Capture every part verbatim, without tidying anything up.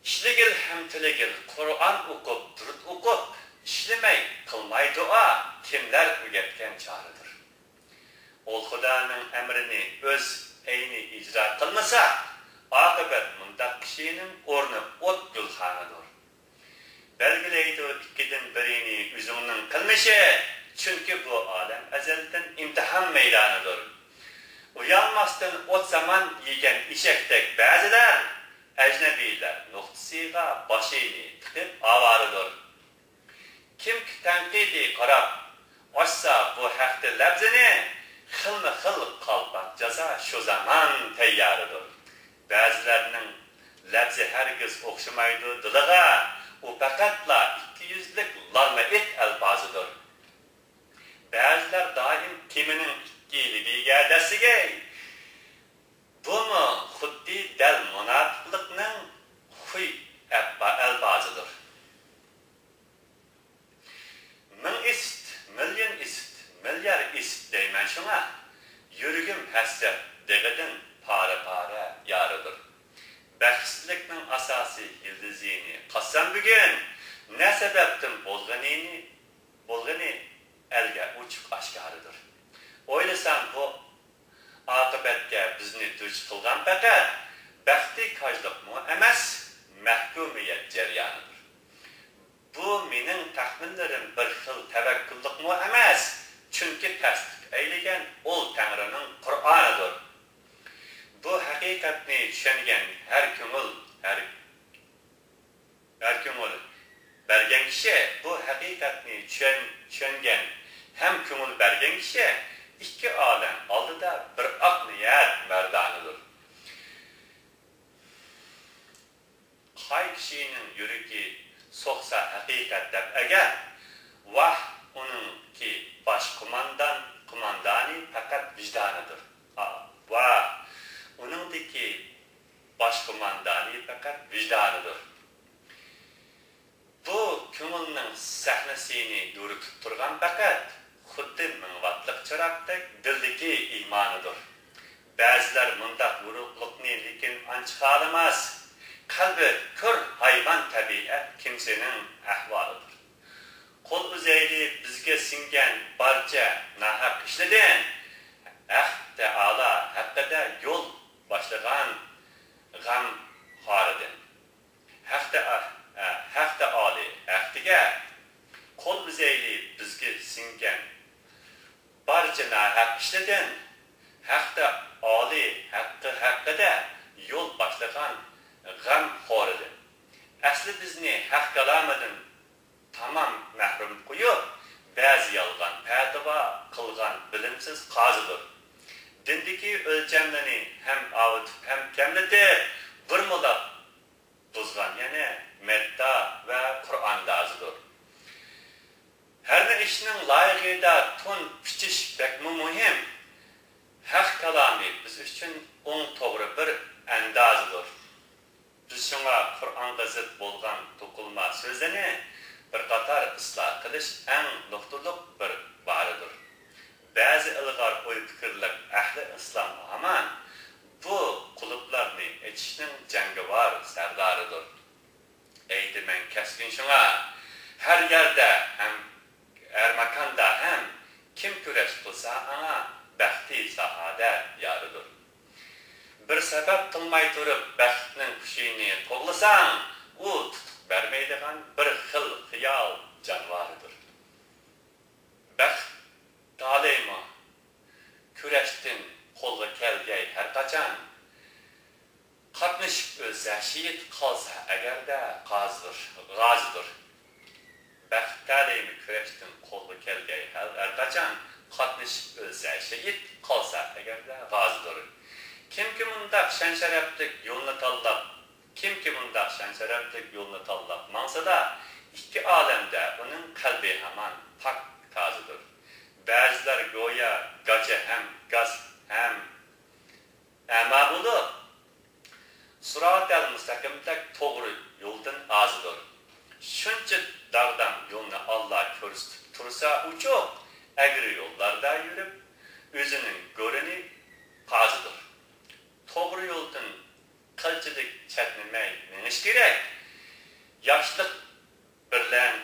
ئىشلىگىل ھەم تىلىگىل قۇرئان ئوقۇپ، دۇرۇت ئوقۇپ، ئىشلىمەي، قىلماي دۇئا، كىملەر ئۆگەتكەن چارىدۇر؟ ئۇل خۇدانىڭ ئەمرىنى ئۆز ئەينى ئىجرا قىلمىسا، ئاقىۋەت مۇنداق كىشىنىڭ ئورنى ئوت گۈلخانىدۇر. بەلگىلەيدۇ ئىككىدىن بىرىنى ئۆزۈڭنىڭ قىلمىشى، چۈنكى بۇ ئالەم ئەزەلدىن ئىمتىھان مەيدانىدۇر. ئۇيالماستىن ئوت زامان يېگەن ئېشەكتەك بەزىلەر، ئەجنەبىيلەر نۇقتىسىغا باشىنى تىقىپ ئاۋارىدۇر. كىمكى تەنقىدىي قاراپ ئاچسا بۇ ھەقتە لەپزىنى، خىلمۇ خىل قالپاق جازا شۇ زامان تەييارىدۇر. بەزىلەرنىڭ لەپزى ھەرگىز ئوخشىمايدۇ دىلىغا، ئۇ پەقەتلا ئىككى يۈزلۈك لالما ئىت ئەلپازىدۇر. بەزىلەر دائىم كېمىنىڭ ئىككى لېۋىگە دەسسىگەي، بۇمۇ خۇددى دەل مۇناپىقلىقنىڭ خۇي ئەپپا-، ئەلپازىدۇر. مىڭ ئىسىت، مىليون ئىسىت، مىليار ئىسىت دەيمەن شۇڭا، يۈرىكىم ھەسرەت دېغىدىن پارە-پارە يارىدۇر. بەختسىزلىكنىڭ ئاساسىي يىلتىزىنى قازسام بۈگۈن، نە سەۋەبتىن بولغىنىنى، بولغىنى ئەلگە ئوچۇق ئاشكارىدۇر. ئويلىسام بۇ ئاقىۋەتكە بىزنى دۇچ قىلغان پەقەت بەختى كاجلىقمۇ ئەمەس، مەھكۇمىيەت جەريانىدۇر. بۇ مېنىڭ تەخمىنلىرىم بىر خىل تەۋەككۈللۈكمۇ ئەمەس، چۈنكى تەستىق ئەيلىگەن ئۇل تەڭرىنىڭ قۇرئانىدۇر. بۇ ھەقىقەتنى چۈشەنگەن ھەر كۆڭۈل، ھەر، ھەر كۆڭۈل بەرگەن كىشى، بۇ ھەقىقەتنى چۈشەن-، چۈشەنگەن ھەم كۆڭۈل بەرگەن كىشى ئىككى ئالەم ئالدىدا بىر ئاق نىيەت مەردانىدۇر. قاي كىشىنىڭ يۈرىكى سوقسا ھەقىقەت دەپ ئەگەر، ۋاھ، ئۇنىڭكى باش قوماندان، قوماندانى پەقەت ۋىجدانىدۇر. ئا، ۋاھ، ئۇنىڭدىكى باش قوماندانى پەقەت ۋىجدانىدۇر. بۇ كۆڭۈلنىڭ سەھنىسىنى يورۇتۇپ تۇرغان پەقەت خۇددى مىڭ ۋاتلىق چىراغدەك دىلدىكى ئىمانىدۇر. بەزىلەر مۇنداق يورۇقلۇقنى لېكىن ئانچە خالىماس. قەلبى كۆر ھايۋان تەبىئەت كىمسىنىڭ ئەھۋالىدۇر. قول ئۈزەيلى بىزگە سىڭگەن بارچە ناھەق ئىشلىدىن، ھەق تائالا ھەققىدە يول باشلىغان غەم خارىدىن. ھەق تائا-، ھەق تائالى ھەقتىگە قول ئۈزەيلى بىزگە سىڭگەن بارچە ناھەق ئىشلىدىن، ھەق تائالى ھەققى ھەققىدە يول باشلىغان غەم خورىدىن. ئەسلى بىزنى ھەق كالامىدىن تامام مەھرۇم قويۇپ، بەزى يالغان پەتىۋا قىلغان بىلىمسىز قازىدۇر. دىندىكى ئۆلچەملىرىنى ھەم ئاۋۇتۇپ، ھەم كەملىتىپ، بىرمۇلاپ بۇزغان يەنە مەددا ۋە قۇرئاندازىدۇر. ھەرمۇ ئىشنىڭ لايىقىدا تون پىچىش بەكمۇ مۇھىم. ھەق كالامى بىز ئۈچۈن ئوڭ توغرا بىر ئەندازىدۇر. بىز شۇڭا قۇرئانغا زىت بولغان توقۇلما سۆزلەرنى بىر قاتار ئىسلاھ قىلىش ئەڭ نۇقتىلىق بىر بارىدۇر. بەزى ئىلغار ئوي-پىكىرلىك ئەھلى ئىسلامغا ھامان بۇ قۇلۇپلارنى ئېچىشنىڭ جەڭگىۋار سەردارىدۇر. ئېيتىمەن كەسكىن شۇڭا، ھەر يەردە ھەم ھەر ماكاندا ھەم، كىم كۈرەش قىلسا ئاڭا، بەختى سائادەت يارىدۇر. بىر سەۋەب قىلماي تۇرۇپ بەختنىڭ قۇشىنى قوغلىساڭ، ئۇ تۇتۇق بەرمەيدىغان بىر خىل خىيال جانىۋارىدۇر. بەخت تالىيىمۇ كۈرەشتىن قولغا كەلگەي ھەر قاچان، قاتنىشىپ ئۆلسە شېھىت، قالسا ئەگەردە غازىدۇر، غازىدۇر. بەخت تەلىيىمۇ كۈرەشتىن قولغا كەلگەي ھەر، ھەر قاچان، قاتنىشىپ ئۆلسە شېھىت، قالسا ئەگەردە غازىدۇر. كىمكى مۇنداق شان-شەرەپلىك يولنى تاللاپ، كىمكى مۇنداق شان-شەرەپلىك يولنى تاللاپ ماڭسىلا، ئىككى ئالەمدە ئۇنىڭ قەلبى ھامان پاك تازىدۇر. بەزىلەر گويا گاچا ھەم گاس ھەم ئەما بولۇپ، سىراتەل مۇستەقىمدەك توغرا يولدىن ئازىدۇر. شۇنچە داغدام يولنى ئاللا كۆرسىتىپ تۇرسا ئوچۇق، ئەگرى يوللاردا يۈرۈپ، ئۆزىنىڭ گۆرىنى قازىدۇر. توغرا يولدىن قىلچىلىك چەتنىمەي مېڭىش كېرەك. ياخشىلىق بىلەن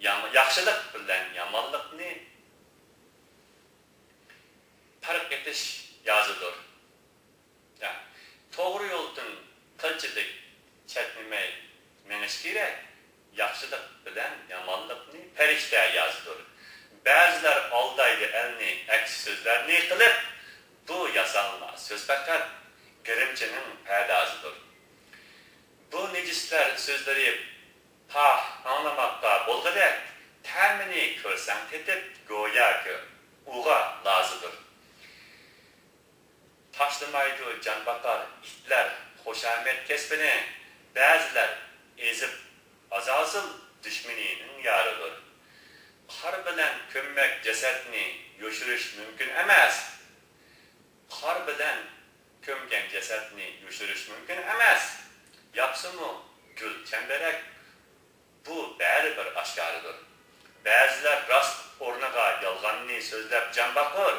ياما-، ياخشىلىق بىلەن يامانلىقنى پەرق ئېتىش يازىدۇر. يا، توغرا يولدىن قىلچىلىك چەتنىمەي مېڭىش كېرەك. ياخشىلىق بىلەن يامانلىقنى پەرىشتە يازىدۇر. بەزىلەر ئالدايدۇ ئەلنى، ئەكسى سۆزلەرنى قىلىپ، بۇ ياسالما سۆز پەقەت گىرىمچىنىڭ پەردازىدۇر. بۇ نىجىسلەر سۆزلىرى پاھ، ئاڭلىماققا بولغۇدەك، تەمىنى كۆرسەڭ تېتىپ، گوياكى ئۇغا لازىدۇر. تاشلىمايدۇ جان باقار ئىتلەر خۇشامەت كەسپىنى، بەزىلەر ئېزىپ ئازازىل دۈشمىنىنىڭ يارىدۇر. قار بىلەن كۆممەك جەسەتنى يوشۇرۇش مۇمكىن ئەمەس. قار بىلەن كۆمگەن جەسەتنى يوشۇرۇش مۇمكىن ئەمەس. ياپسىمۇ گۈل چەمبىرەك، بۇ بەرىبىر ئاشكارىدۇر. بەزىلەر راست ئورنىغا يالغاننى سۆزلەپ جان باقۇر.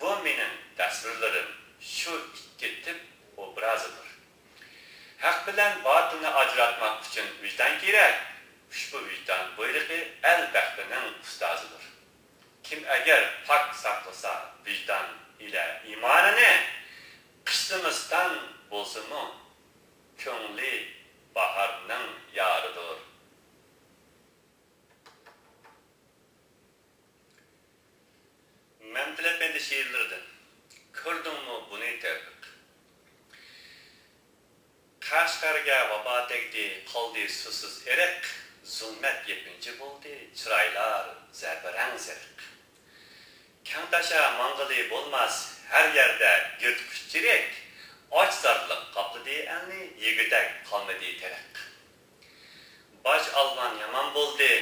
بۇ مېنىڭ تەسۋىرلىرىم، شۇ ئىككى تىپ ئوبرازىدۇر. ھەق بىلەن باتىلنى ئاجراتماق ئۈچۈن ۋىجدان كېرەك. ئۇشبۇ ۋىجدان بۇيرۇقى ئەل بەختىنىڭ ئۇستازىدۇر. كىم ئەگەر پاك ساقلىسا ۋىجدان ئىلە ئىمانىنى، قىش زىمىستان بولسىمۇ، كۆڭلى باھارنىڭ يارىدۇر. مەمتىلى ئەپەندى شېئىرلىرىدىن. كۆردۈڭمۇ بۇنى، تەۋپىق؟ قەشقەرگە ۋابا تەگدى، قالدى سۇسىز ئېرىق، زۇلمەت يېپىنچا بولدى، چىرايلار زەبىرەڭ زېرىق. كەڭتاشا ماڭغىلى بولماس، ھەر يەردە يىرتقۇچ چېرىك، ئاچ-زارلىق قاپلىدى ئەلنى، يېگۈدەك قالمىدى تېرىق. باج ئالۋان يامان بولدى،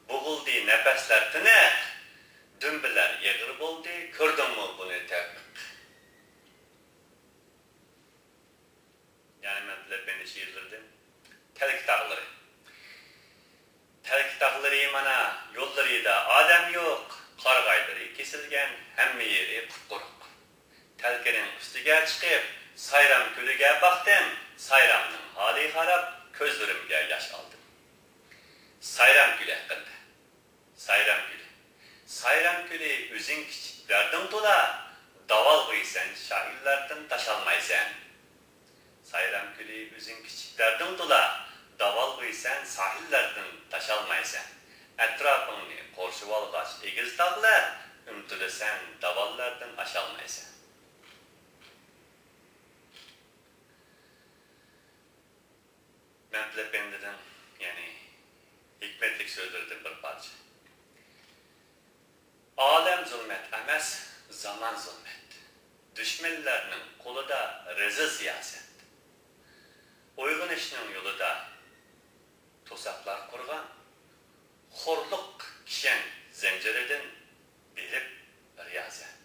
بوغۇلدى نەپەسلەر تىنىق، دۈمبىلەر ئېغىر بولدى، كۆردۈڭمۇ بۇنى، تەۋپىق؟ يەنە مەمتىلى ئەپەندى شېئىرلىرىدىن. تەلكە تاغلىرى. تەلكە تاغلىرى مانا، يوللىرىدا ئادەم يوق، قارىغايلىرى كېسىلگەن، ھەممە يېرى قۇپقۇرۇق. تەلكىنىڭ ئۈستىگە چىقىپ، سايرام كۆلىگە باقتىم، سايرامنىڭ ھالى خاراب، كۆزلىرىمگە ياش ئالدىم. سايرام كۆلى ھەققىدە. سايرام كۆلى. سايرام كۆلى، ئۆزۈڭ كىچىك، دەردىڭ تولا، داۋالغۇيسەن، شائىرلاردىن تاشالمايسەن. سايرام كۆلى، ئۆزۈڭ كىچىك، دەردىڭ تولا، داۋالغۇيسەن، ساھىللاردىن تاشالمايسەن. ئەتراپىڭنى قورشىۋالغاچ ئېگىز تاغلار، ئۈمتۈلىسەن، داۋانلاردىن ئاشالمايسەن. مەمتىلى ئەپەندىدىن، يەنى ھېكمەتلىك سۆزلىرىدىن بىر پارچە. ئالەم زۇلمەت ئەمەس، زامان زۇلمەت. دۈشمەنلەرنىڭ قولىدا رەزىل سىياسەت. ئويغىنىشنىڭ يولىدا توساقلار قۇرغان، خورلۇق كىشەن زەنجىرىدىن بېرىپ رىيازەت.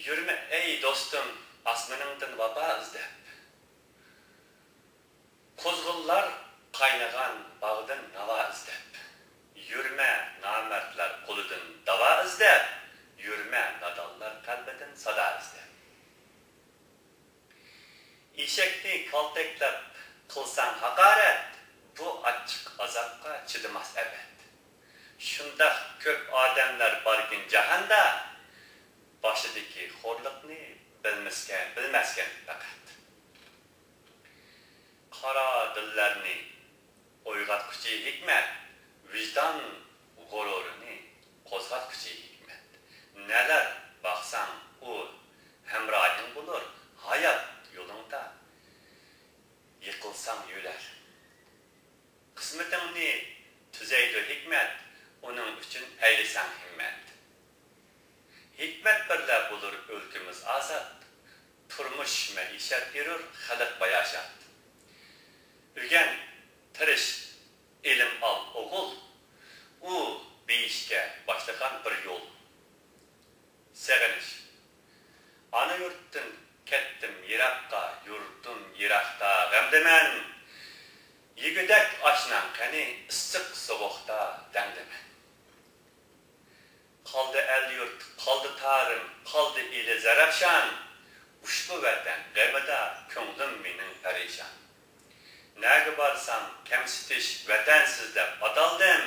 يۈرمە ئەي دوستۇم ئاسمىنىڭدىن ۋاپا ئىزدەپ، قۇزغۇنلار قاينىغان باغدىن ناۋا ئىزدەپ. يۈرمە نامەردلەر قولىدىن داۋا ئىزدەپ، يۈرمە نادانلار قەلبىدىن سادا ئىزدەپ. ئېشەكنى كالتەكلەپ قىلساڭ ھاقارەت، بۇ ئاچچىق ئازابقا چىدىماس ئەبەد. شۇنداق كۆپ ئادەملەر باركىن جاھاندا، باشىدىكى خورلۇقنى بىلمىسكەن، بىلمەسكەن پەقەت. قارا دىللارنى ئويغاتقۇچى ھېكمەت، ۋىجدان غۇرۇرىنى قوزغاتقۇچى ھېكمەت. نەلەر باقساڭ ئۇ ھەمراھىڭ بولۇر، ھايات يولۇڭدا يىقىلساڭ يۆلەر. قىسمىتىڭنى تۈزەيدۇ ھېكمەت، ئۇنىڭ ئۈچۈن ئەيلىسەڭ ھىممەت. ھېكمەت بىرلە بولۇر ئۆلكىمىز ئازاد، تۇرمۇش مەئىشەت بېرۇر خەلق باياشات. ئۆگەن، تىرىش، ئىلىم ئال ئوغۇل، ئۇ بېيىشكە باشلىغان بىر يول. سېغىنىش. ئانا يۇرتتىن كەتتىم يىراققا، يۇرتۇم يىراقتا غەمدىمەن. يېگۈدەك ئاشناڭ قېنى، ئىسسىق سوغۇقتا دەمدىمەن. قالدى ئەل-يۇرت، قالدى تارىم، قالدى ئىلى زەرەپشان. ئۇشبۇ ۋەتەن غېمىدا كۆڭلۈم مېنىڭ پەرىشان. پەرىشان. نەگە بارساڭ كەمسىتىش، ۋەتەنسىز دەپ ئاتالدىم.